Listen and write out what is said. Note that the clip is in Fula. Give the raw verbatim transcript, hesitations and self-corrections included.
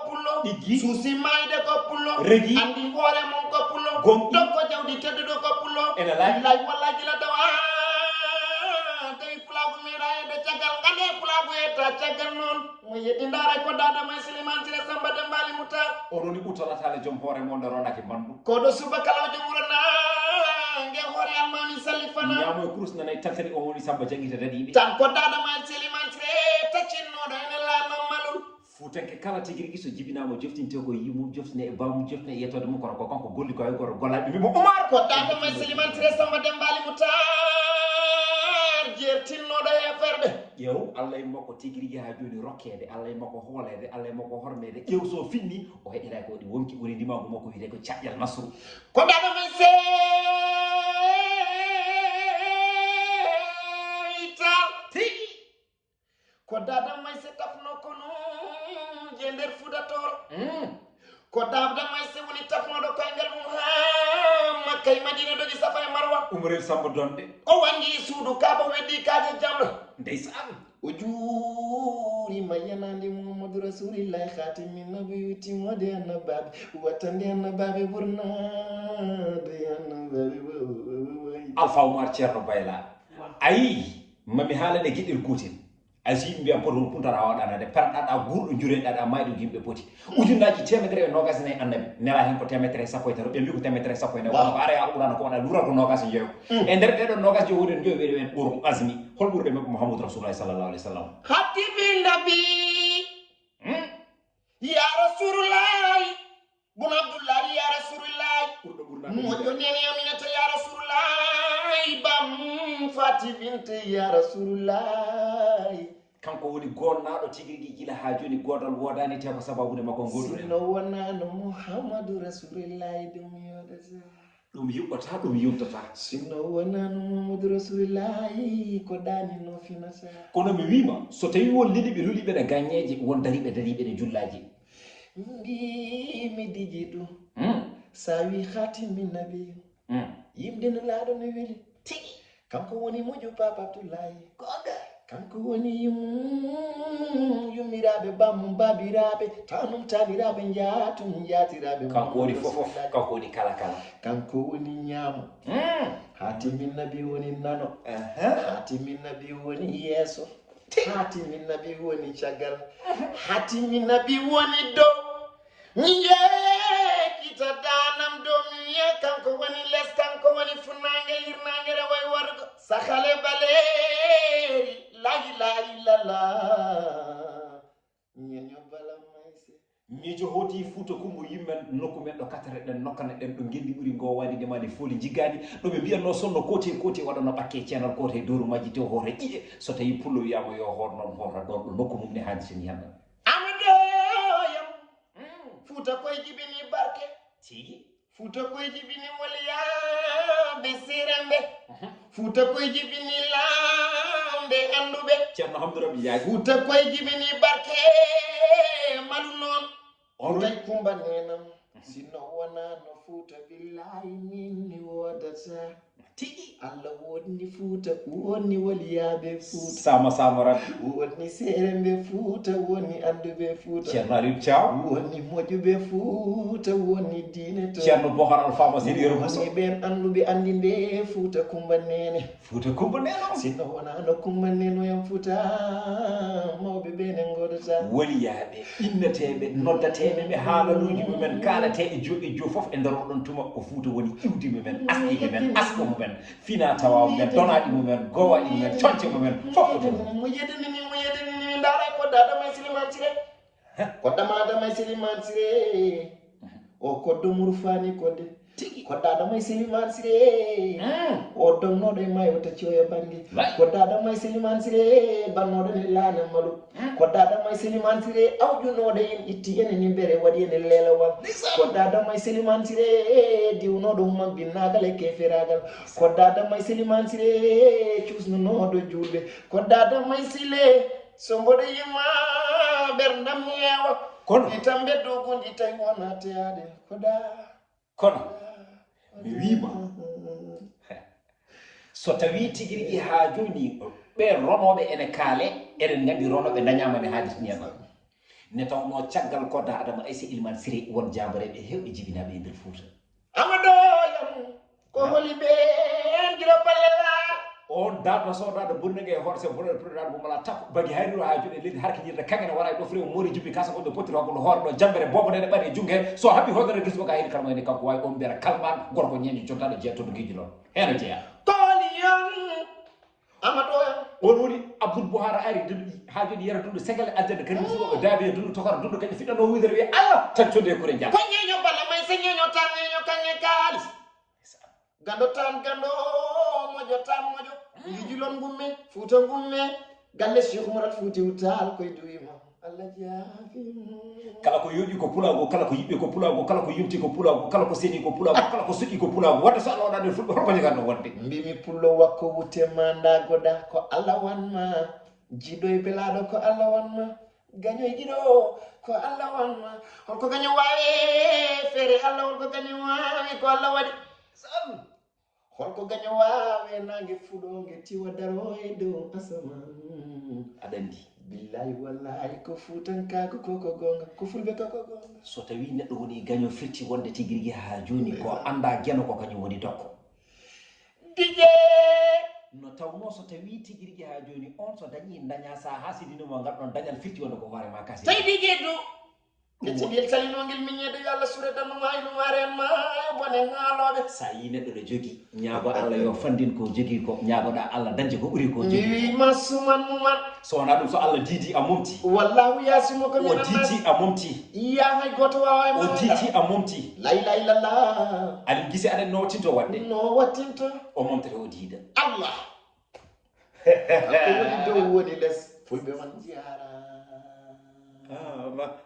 Pullo. Ɗiggi. Suusi maayde ko pullo. Regi. Anndi hoore mum ko pullo. Gonɗi. Tokko jawdi tedduɗo ko pullo. Ene laaɓi. Lay walla gila tawa. Tawi pulaagu meeɗa hedde caggal, ngande pulaagu yetta caggal noon. Mo yeɗi ndaara ko daada may Siliman Sire Samba Dembaali Mutar. Oɗo ni ɓuttorataale joom hoore mo nde ronaki mbandu. Ko ɗo suba kala o joom wuro naange hoore almaami salli fana. Ñaamo e kurus nanay tantani o woni Samba jangita daɗiiɓe. Tan ko daada may Siliman Sire taccinnoɗo ene laana malum. Fuutanke kala tigi rigi so jibinaama joftinte ko yii mum, joftine e baa mum, joftine e yettoode mum, kono ko kanko golli ko hay gooto gollaaɓe mbi mo Umar. Ko daada may Siliman Sire Samba Dembaali Mutar jeertinnoɗo heeferɓe. Ƴeew, Allah e makko tigi rigi haa jooni rokkeede, Allah e makko hooleede, Allah e makko hormeede. Ƴeew so finni, o heɗiraaki waɗi wonki ɓuri ndimaagu makko wiyetee ko Caƴƴal Nasru. Ko daada may Seytal. Tigi. Ko daada may se tafno kono je nder Fuuta Tooro. Mm. Ko daada may se woni tafnoɗo koyngal mum haa Makka e Madina dogi Safa e Marwa. Umrel Samba Donde. O wangi suudu Kaaba weddi kaaje jamɗo. Ndeysaan. O juurima yanaande Muhammadu Rasulillahi khatimi nabi timmoode annabaaɓe, wattande annabaaɓe ɓurnaade annabaaɓe. Alfa Umar Ceerno Bayla. Ayi, mami haalane geɗel gootel. A si yimɓe mbiyan poti won kuntata waɗanade, perɗaɗa guurɗo, njureɗaɗa mayɗo yimɓe poti. Ujunnaaji teemedere e noogas e nayi annabi, nela heen ko teemedere e sappo e tato, ɓe mbi ko teemedere e sappo e nayi, kono ko ara yaa Qur'aana ko waɗa luura ko noogas e njoyo. Mm. E nder ɓeɗon noogas e joyo woɗen njoyo weɗi ɓen ulul azmi. Hol ɓurɗo e maɓɓe Muhammadu Rasulullahi sallallahu alaihi wasallam? Hatti bin nabi. Mm. Ya Rasulullahi. Bun Abdullahi ya Rasulullahi. Ɓurɗo ɓurnaade moƴƴo nene Aminata ya Rasulullahi. Bam Fati binte ya Rasulullahi. Kanko woni gonnaaɗo tigi rigi gila haa jooni, goodal woodaani te ko sababude makko ngooduɗen. Sinno wonaano Muhammadu Rasulillahi ɗum yoɗata. Ɗum yuɓɓata, ɗum yumtata. Sinno wonaano Muhammadu Rasulillahi ko ɗaani no finata. Kono mi wiima, so tawi won leliɓe luliɓe ne gaññeeje, won dariɓe dariɓe ne jullaaji. Mbi mi diji ɗum. Hmm. Sa wi khatimi nabi. Hmm. Yimde no laaɗo no weli. Tigi. Kanko woni moƴƴo Pape Abdoulaye. Goonga. Kanko woni yum-, yummiraaɓe, bammum, baabiraaɓe, tanum, taniraaɓe, njaatum, njaatiraaɓe. Kanko woni fof, fof. Kanko woni kala, kala. Kanko woni ñaamo. Mm. Haatimi nabi woni nano. Aha. Haatimi nabi woni yeeso. Haatimi nabi woni caggal. Haatimi nabi woni dow. Mi yeekita daanam dow mi wiya kanko woni les, kanko woni funnaange, hirnaange, rewo e worgo, sahale baleeri, la ilaha illallah. Ñeño bala mayse. Miijo hooti Fuuta Kumbo yimmen nokku men ɗo katare ɗen nokkane ɗen ɗo ngenndi ɓuri ngoowaani ndemaani fooli njiggaani, ɗo ɓe mbiyatnoo sonno koote koote waɗano ɓakke ceenal koote dooru majji tew hoore ƴi'e, so tawii pullo wiyaama yo hoot noon hoota ɗoon ɗo nokku mum ne haandi seni hannde. Amadou yam. Mm. Fuuta koye jibini barke. Tigi. Fuuta koye jibini waliyaaɓe seeremɓe. Mhm. Fuuta koye jibini laamɓe annduɓe. Ceerno Hamdou Rabi Ndiaye. Fuuta koye jibini barke malu noon. On Fuuta Kumba nenam. Mhm. Sinno wonaa no Fuuta billahi min mi woodata. Tigi. Allah wonni Fuuta, wonni waliyaaɓe Fuuta. Sama Sama Rabbi. Wonni seeremɓe Fuuta, wonni annduɓe Fuuta. Ceerno Aliou Thiaw. Wonni moƴƴuɓe Fuuta, wonni diine to. Ceerno Bohar Alfa Masir Yero Bousso. Wonni ɓeen annduɓe anndinde Fuuta Kumba Neene. Fuuta Kumba Neene. Sinno wonaa no Kumba Neene yam Fuuta, mawɓe ɓe ne ngodata. Waliyaaɓe, inneteeɓe, noddateeɓe, ɓe haalaluuji mumen, kaalateeɓe joɗɗi jo fof e nder oɗon tuma ko Fuuta woni iwdi mumen, asɗi mumen, asɗo mumen. Fina tawa mumen, donaaɗi mumen, gowaaɗi mumen, coñce mumen, fof ko ɗum. Mo yeddini ni, mo yeddini ni, mi ndaara ko daada may Siliman Sire. Ko dama dama Siliman Sire. O koddo Murfani kodde. Tigi. Ko daada may Siliman Sire. Mm. O donnooɗo e maayo tacci o e bannge. Lay. Ko daada may Siliman Sire, bannooɗo ne laana malu. Ko daada may Siliman Sire awƴunooɗo en itti enen e mbere waɗi enen leelawal. Ndeysaan. Ko daada may Siliman Sire diwnooɗo human binnaagal e keferaagal. Ko daada may Siliman Sire cuusnunooɗo juulɓe. Ko daada may Sile so mboɗo yima ɓerdam yeewa. Kono. Itam ɓe dogundi tawi wona teyaade. Ko da. Kono mi wiima, so tawii tigi rigi haa jooni ɓee ronooɓe ene kaale, eɗen nganndi ronooɓe ndañaama ne haalditini en. Ne tawno caggal kodda Adama Aysa Iliman Siré won jaambareeɓe heewɓe jibinaaɓe e nder Fuuta. Amadou Yam, ko holi ɓeen gila balle laa? On daɗɗo soɗaɗo bonnege e hoore sen bonere proɗaɗo mo mala tappo bagi hayri o ha juuɗe leydi harkinirde kangene wara e ɗo firi o moori jubbi kasa ko ɗo pottiri hakkude hoore ɗo jambere bobo nene ɓaɗi e junge he so haɓi hoodere gis o ka hiri kalma ene kanko wawi on mbiyata kalman gorko ñeño jontaɗo jeeya toddo giji noon heno jeeya Ko holi yon? Amadou Yam. On woni Abdoul Bouhara ari dunɗi ha joni yara dunɗo segale aljanna kadi musidɗo daabi e dunɗo tokara dunɗo kadi fiɗɗano widere wiya Allah tan codde e kure jal Ko ñeño bala may se ñeño tan ñeño kanŋe kaalis. Gando tan gando moƴo tan moƴo. Gijilon gumme Fuuta gumme. Galle Cheikh Umar Al Fuuti Taal koye duwi ma. Allah jaabi. Kala ko yooɗi ko pulaagu kala ko yiɓɓi ko pulaagu kala ko yumti ko pulaagu kala ko seni ko pulaagu kala ko soƴƴi ko pulaagu wadde so Allah waɗani fulɓe holko jogatno wonde Mbimi pullo wakko wutte ma nda goda ko Allah wan ma. Jiɗo e belaɗo ko Allah wan ma. Gaño e jiɗo ko Allah wan ma. Holko gaño wawe feere Allah holko gaño wawi ko Allah waɗi. Sam. Holko gaño wawe nange fuɗo nge tiwa daro e dow asaman. Aɗa andi Billahi wallahi ko fuutankaagu koko gonga ko fulɓe koko gonga. So tawi neɗɗo woni gaño firti wonde tigi rigi ha joni ko anda geno ko kañum woni dokko Dije. No tawno so tawi tigi rigi ha joni on so dañi daña sa ha sidinoma ngal ɗon dañal firti wonde ko hoore ma kasi. Tawi dije du. Keccingel calinongel miññeede yo Allah sure damma ma ino mare en ma bone ŋaaloɓe. Sa yi neɗɗo no jogi ñaago Allah yo fandin ko jogi ko ñaagoɗa Allah dañde ko ɓuri ko Mi jogi. Wima suman muman. So wona ɗum so Allah diidi a momti. Wallahu yasimuka O minan nas. Diidi a momti. Ya hay goto wawa e O ma. Diidi a momti. La ilaha illallah. Aɗa gisi aɗa no tinto wadde. No wattinto. O momtata o diida. Allah. Ko woni dow woni les. Fulɓe man jara. Ah, ma-